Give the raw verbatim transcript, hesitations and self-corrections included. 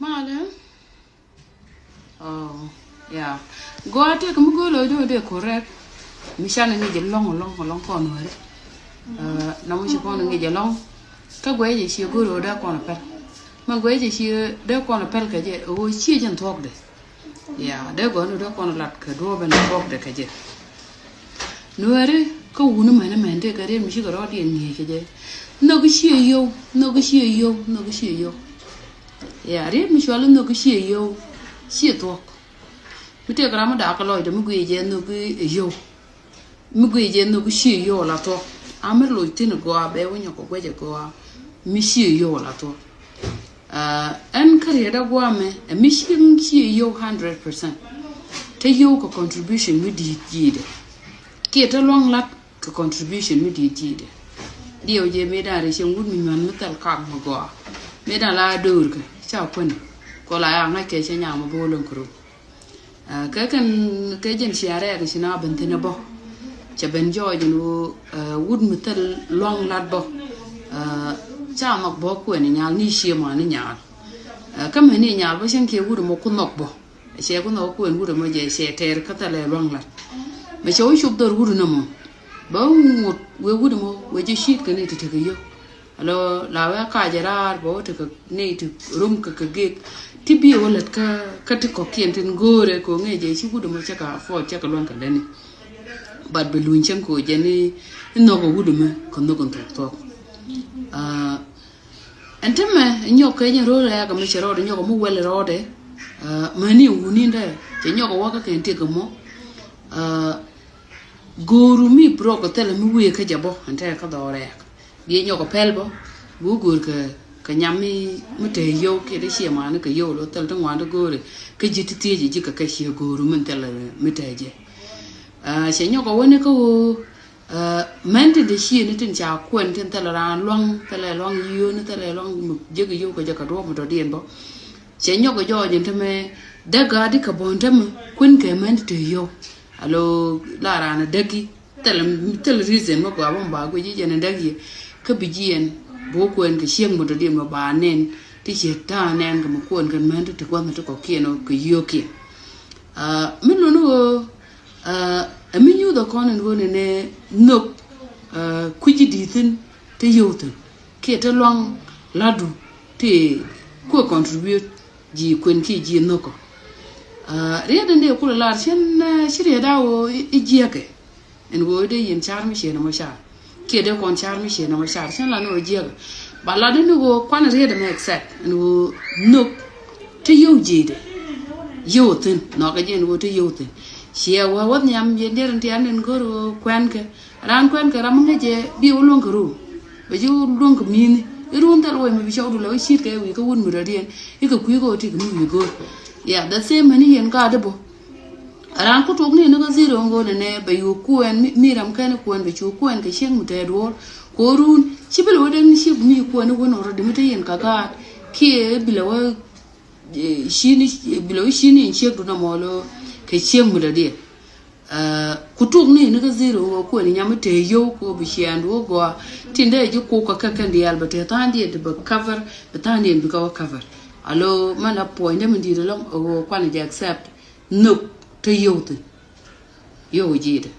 Malɛ. Oh, yeah. Gɔaa tëëkɛ mi go̱o̱r lɔcdä dee correct. Mi canɛ ŋi̱c ɛlɔ̱ŋ ɛlɔ̱ŋ ɛlɔ̱ŋ kɔn wääri. Na mi ci kɔn ŋi̱c ɛlɔ̱ŋ. Kä guɛcɛ ciɛ go̱o̱r ɣöö dee kɔn pɛl. Mɛ guɛcɛ ciɛ dee kɔn pɛl kɛ jɛ ɣöö ciɛ jɛn thuɔ̱kdɛ. Yeah, dee gɔaa ni dee kɔn lat kɛ duɔ̱ɔ̱p ɛn thuɔ̱kdɛ kɛ jɛ. Nuääri kä wuni mɛn mɛn tëëkɛ riet mi cikɛ rɔɔdiɛn ŋi̱i̱c kɛ jɛ. Nhök ciɛ yio̱w, nhök ciɛ yio̱w, nhök ciɛ yio̱w. Yeah, riet mi cuali nhök ciɛ yio̱w, ciɛ thuɔ̱k. Mi tëëkɛ ram mi da̱a̱k kɛ lɔcdɛ mi guic jɛ nhök yio̱w. Mi guic jɛ nhök ciɛ yio̱w la thuɔ̱k. A mi loc thi̱n gɔaa bɛ wä nyɔk kɛ guɛc ɛ gɔaa. Mi ciɛ yio̱w la thuɔ̱k. Ɛn kä riet a guamɛ ɛ mi ciɛ ciɛ yio̱w hundred percent. Te yio̱w kɛ contribution mi di̱i̱t ji̱i̱dɛ. Kiɛ te luaŋ lat kɛ contribution mi di̱i̱t ji̱i̱dɛ. Diɛw jɛ mëë da̱a̱n rɛy cieŋ wut mi nyuan mi thɛl kak mi gɔaa. Mëë da̱a̱n la do̱o̱r kɛ ca kuäni. Kɔ la ya ŋa̱c kɛ cɛ nyaŋ mi bo̱o̱l ɛn kɛ run. Kɛ kɛn kɛ jɛn cia rɛɛk ci na ben thi̱n ɛ bä. Cɛ ben jɔɔc ɛn ɣöö wut mi thil luaŋ lat bä. Ca nhɔk bä kuɛn inyal ni cie man inyal. Kä mɛn inyal bä cieŋ kiɛ wut mɔ ku nhɔk bä. Cɛ ku nhɔk kuɛn wut mɔ jɛ cɛ tɛɛr kä thilɛ luaŋ lat. Mɛ cɛ wä cop dhɔr wut nɔmɔ. Bä ŋut wee wut mɔ wee jɛ ci̱i̱t kɛ ni ti tekɛ yök. Alo la wee kac raar bä wä tekɛ ney ti rom kɛ kɛ gek. Ti bi wä lät kä kä ti kɔkiɛn tin go̱o̱rɛ kɛ ŋee jɛ ci wut mɔ cɛ ka afford cɛ kɛ luaŋ kɛ leni. But bi luny cäŋ kɛ jɛ ni nhɔk wut mɔ kɛ nhɔk in thok thok. Ɛn ti mɛ nyɔk kɛ nyɛ ro̱o̱dɛ ya kɛ mɛ cɛ rɔɔdɛ nyɔk mɛ wɛl rɔɔdɛ. Mɛ ni wuni dɛ cɛ nyɔk wä kä kɛn ti kɛ mɔ. Go̱o̱ru mi brok kɛ thilɛ mi wee kä jɛ bɔ ɛn tɛk kä dhɔrɛk. Biɛ nyɔk kɛ pɛl bɔ bi wä go̱o̱r kɛ kɛ nyam mi mi te yio̱w kiɛ dee ciɛ mani kɛ yio̱w lo thil ti ŋuan ti go̱o̱ri kä ji̱ ti thiec ji̱ kɛ kɛ ciɛ go̱o̱ru min thilɛ mi te jɛ. Cɛ nyɔk kɛ wä ni kä ɣöö mɛn tin te ciɛ ni tin ca kuɛn tin thilɛ raan luaŋ thilɛ luaŋ yio̱w ni thilɛ luaŋ mi jek yio̱w kɛ jɛ kɛ duɔ̱ɔ̱p mi tɔ̱diɛn bɔ. Cɛ nyɔk kɛ jɔɔc in te mɛ dee gaat di kɛ bɔ̱n te mɛ kuɛn kɛ mɛn tin te yio̱w. Alo la raan a däki thil thil reason mi gɔaa bä mi ba guic ji̱ jɛn a däk yɛ. Kä bi jiɛn bi wä kuɛn kɛ cieŋ mi dɔ̱diɛn mi ba nɛn ti ciɛ ta̱a̱ nɛn kɛ mi kuɛn kɛ mɛn ti ti gua̱nh ti kɔkiɛn ɔ kɛ yio̱kiɛn. Mi luni ɣöö ɛ mi nyuuth ɛ kɔn in ɣöö nɛnɛ nhök kui̱ci di̱i̱thin ti yio̱w thi̱n kiɛ ti luaŋ latdu ti kuɛ contribute ji̱ kuën kiɛ ji̱ nhökɔ. Riet in dee kulɛ lar cin ci riet a ɣöö i̱ jiäkɛ. In ɣöö dee yin car mi ciën ɛmɔ car kiɛ dee kɔn car mi ciën ɛmɔ car cin la ni ɣöö jiäkɛ. Ba lat in ɣöö kuan riet ɛmɛ exact in ɣöö nhök ti yio̱w ji̱dɛ. Yio̱w thi̱n nhɔkɛ ji̱ in ɣöö ti yio̱w thi̱n. Ciɛ wä wä nhiam yɛn dier in tian in go̱r ɣöö kuɛnkɛ. Raan kuɛn kɛ ram mi ŋäcɛ bi wä luäŋ kɛ rum. Bɛ ji̱ wä luäŋ kɛ mi̱i̱ni i̱ run thil wec mi bi cɔwdu lɛ wä ci̱i̱t kɛ wi̱i̱ kä wut mi rɔ̱diɛn i̱ kɛ kui̱ kɛ wä ti kɛ mi wi̱i̱ go̱o̱r. Ya the same mɛni yɛn kaat i̱ bä. Raan ku tuɔk ni ni kä zero ŋo̱n ɛnɛ bɛ yo̱o̱k kuɛn mi ram kɛn kuɛn bɛ cu kuɛn kɛ cieŋ mi tɛɛt wuɔ̱ɔ̱r. Kɛ wä run ci bi lɛ wä dee ni ciek mi kuɛn i̱ wä nɔ rɔ̱di mi te yɛn ka gaat kiɛ bi lɛ wä cini bi lɛ wä cini in ciek du nɔmɔ lo kɛ cieŋ mi rɔ̱diɛn. Ku tuk ni ni kä zero wä kuɛn nyam mi te yio̱w ku bi ciɛɛn du wä gɔaa. Tin dee ji̱ kuk kä kɛ kɛn diaal bɛ te tha̱a̱ŋ diɛn ti bɛ cover bɛ tha̱a̱ŋ diɛn bi kä wä cover. Alo mɛn a puɔ̱ny dee mi di̱i̱t ɛlɔ̱ŋ ɛ wä kuan jɛ accept. Nhök te yio̱w thi̱n. Yio̱w ji̱i̱dɛ.